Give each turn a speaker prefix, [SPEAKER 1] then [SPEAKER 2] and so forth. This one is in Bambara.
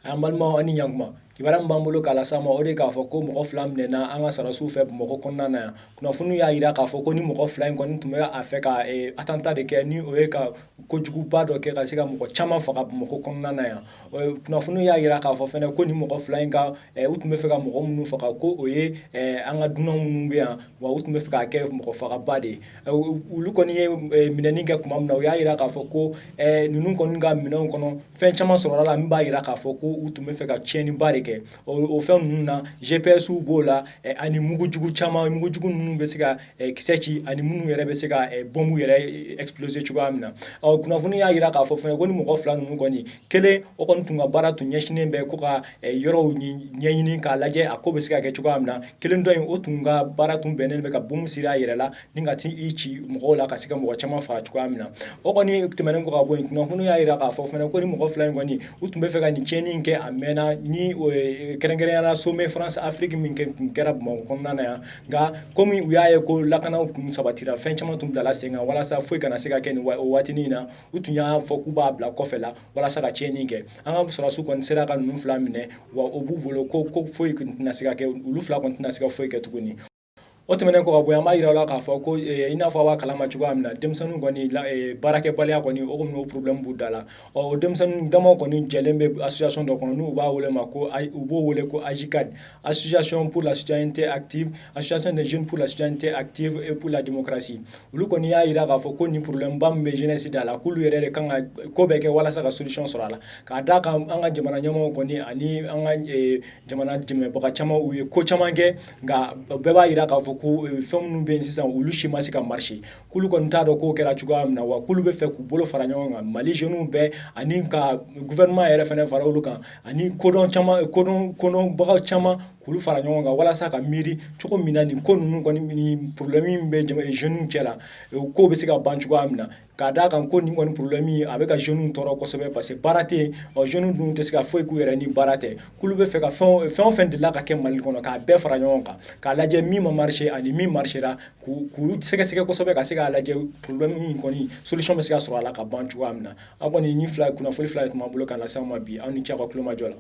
[SPEAKER 1] An balimaw, aw ni ɲankuma. Kibaruya min b'an bolo k'a las'aw ma, o de k'a fɔ ko mɔgɔ fila minɛna an ka sɔrɔdasiw fɛ Bamakɔ kɔnɔna na yan. Kunnafoniw y'a jira k'a fɔ ko ni mɔgɔ fila in kɔni tun bɛ a fɛ ka attentat de kɛ, ni o ye ka kojuguba dɔ kɛ ka se ka mɔgɔ caman faga Bamakɔ kɔnɔna na yan. Kunnafoniw y'a jira k'a fɔ fɛnɛ ko ni mɔgɔ fila in ka u tun bɛ fɛ ka mɔgɔ minnu faga, ko o ye an ka dunan minnu bɛ yan, wa u tun bɛ fɛ k'a kɛ mɔgɔ fagaba de ye. Olu kɔni ye minɛni kɛ tuma min na, u y'a jira k'a fɔ ko ninnu kɔni ka minɛnw kɔnɔ, fɛn caman sɔrɔla la min b'a jira k'a fɔ ko u tun bɛ fɛ ka tiɲɛniba de kɛ. O fɛn ninnu na, GPS b'o la ani mugujugu caman, mugujugu ninnu bɛ se ka kisɛ ci ani minnu yɛrɛ bɛ se ka bombe yɛrɛ exploser cogoya min na. Ɔ, kunnafoni y'a jira k'a fɔ fɛnɛ ko ni mɔgɔ fila ninnu kɔni, kelen o kɔni tun ka baara tun ɲɛsinnen bɛ ko ka yɔrɔw ɲɛɲini k'a lajɛ a ko bɛ se ka kɛ cogoya min na. Kelen dɔ in, o tun ka baara tun bɛnnen bɛ ka bombe siri a yɛrɛ la ni ka t'i ci mɔgɔw la ka se ka mɔgɔ caman faga cogoya min na. O kɔni tɛmɛnen kɔ ka bɔ yen, kunnafoni y'a jira k'a fɔ fɛnɛ ko ni mɔgɔ fila in kɔni, u tun bɛ fɛ ka nin tiɲɛni in kɛ a mɛnna, ni kɛrɛnkɛrɛnnenya la sommet France Afrique min tun kɛra Bamakɔ kɔnɔna na yan. Nka komi u y'a ye ko lakanaw tun sabatira, fɛn caman tun bilala sen kan walasa foyi kana se ka kɛ nin o waatinin in na, u tun y'a fɔ k'u b'a bila kɔfɛ la walasa ka tiɲɛni kɛ. An ka sɔrɔdasiw kɔni sera ka ninnu fila minɛ, wa o b'u bolo ko foyi tɛna se ka kɛ, olu fila kɔni tɛna se ka foyi kɛ tuguni. O tɛmɛnen kɔ ka bɔ yen, an b'a jira la k'a fɔ ko i n'a fɔ a b'a kalama cogoya min na, denmisɛnninw kɔni baarakɛbaliya kɔni, o kɔni o problème b'u da la. Ɔ, o denmisɛnnin damaw kɔni jɛlen bɛ association dɔ kɔnɔ, n'u b'a wele ma ko u b'o wele ko AJCAD, Association pour la citoyenneté active, Association des jeunes pour la citoyenneté active et pour la démocratie. Olu kɔni y'a jira k'a fɔ ko nin problème ba min bɛ jeunesse da la, k'olu yɛrɛ de kan ka ko bɛɛ kɛ walasa ka solution sɔrɔ a la, k'a d'a kan an ka jamana ɲɛmɔgɔw kɔni ani an ka jamana dɛmɛbaga caman, u ye ko caman kɛ, nka bɛɛ b'a jira k'a fɔ ko fɛn minnu bɛ yen sisan, olu si ma se ka marcher. K'olu kɔni t'a dɔn k'o kɛra cogoya min na, wa k'olu bɛ fɛ k'u bolo fara ɲɔgɔn kan, Mali jeunes bɛɛ, ani ka gouvernement yɛrɛ fana fara olu kan, ani kodɔn caman, kodɔn kodɔnbagaw caman, k'olu fara ɲɔgɔn kan walasa ka miiri cogo min na nin ko ninnu kɔni, ni problème min bɛ jeunes cɛ la, ko bɛ se ka ban cogoya min na, k'a d'a kan ko nin kɔni problème a bɛ ka jeunes tɔɔrɔ kosɛbɛ, parce que baara tɛ yen. Ɔ, jeunes dun tɛ se ka foyi k'u yɛrɛ ni baara tɛ. K'olu bɛ fɛ ka fɛn fɛn o fɛn delila ka kɛ Mali kɔnɔ, k'a bɛɛ fara ɲɔgɔn kan, k'a lajɛ min ma marché ani min marchera, k'olu sɛgɛsɛgɛ kosɛbɛ ka se k'a lajɛ problème min kɔni, solution bɛ se ka sɔrɔ a la ka ban cogoya min na. Aw kɔni, ni fila kunnafoni fila de tun b'an bolo k'a lase aw ma bi. Aw ni ce aw ka tulomajɔ la.